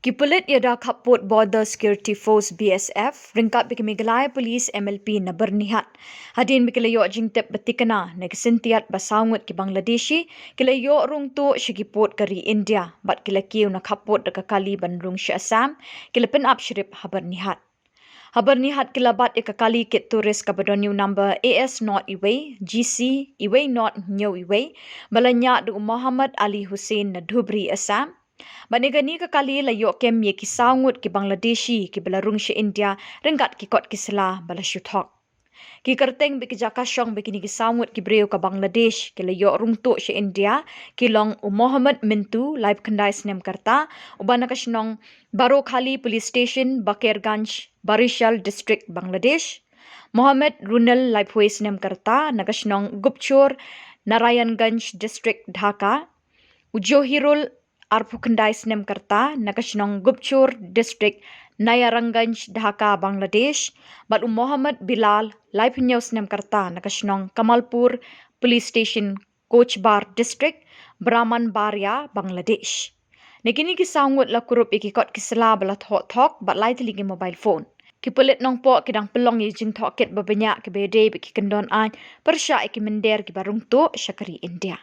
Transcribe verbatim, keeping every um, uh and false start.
Ki pulit ïa da khappud Border Security Force, B S F, ryngkat bad ki Meghalaya Police, M L P, na Byrnihat, hadien ba ki la ïoh jingtip ba thikna na ki syntiat ba saw ngut ki Bangladeshi ki la ïoh rung tuh sha ki pud ka ri India bad ki la kiew na khappud da ka kali ban rung sha Assam, ki la pynap shrip ha Byrnihat. Ha Byrnihat ki la bat ïa ka kali kit tourist kaba don ïa u number A S not iwei, G C iwei not hynñiew iwei, ba la ñiah da u Mohammad Ali Hussain na Dhubri, Assam. Bad na kane ka kali la ïoh kem ïa ki saw ngut ki Bangladeshi kiba la rung sha India ryngkat ki kot ki sla ba la shu thok. Ki kyrteng bad ki jaka shong ba kine ki saw ngut ki briew ka Bangladesh ki la ïoh rung tuh sha India ki long u Mohammad Mintu, laiphew khyndai snem ka rta, uba na ka shnong Barokhali Police Station, Bakirganj, Barishal District, Bangladesh; Mohammad Runal, laiphew wei snem ka rta, na ka shnong Gupchor, Narayanganj District, Dhaka; u Johirul, arphew khyndai snem ka rta, na ka shnong Gupchor District, Narayanganj, Dhaka, Bangladesh; bad u Mohammad Bilal, laiphew hynñiew snem ka rta, na ka shnong Kamalpur Police Station, Cooch Behar District, Brahmanbaria, Bangladesh. Na kine ki saw ngut la kurup ïa ki kot ki sla ba la thoh thok bad lai tylli ki mobile phone. Ki pulit Nongpoh ki dang pynlong ïa ki jingtohkit ba bniah kiba ïadei bad ki kyndon aiñ pyrshah ïa ki mynder kiba rung tuh sha ka ri India.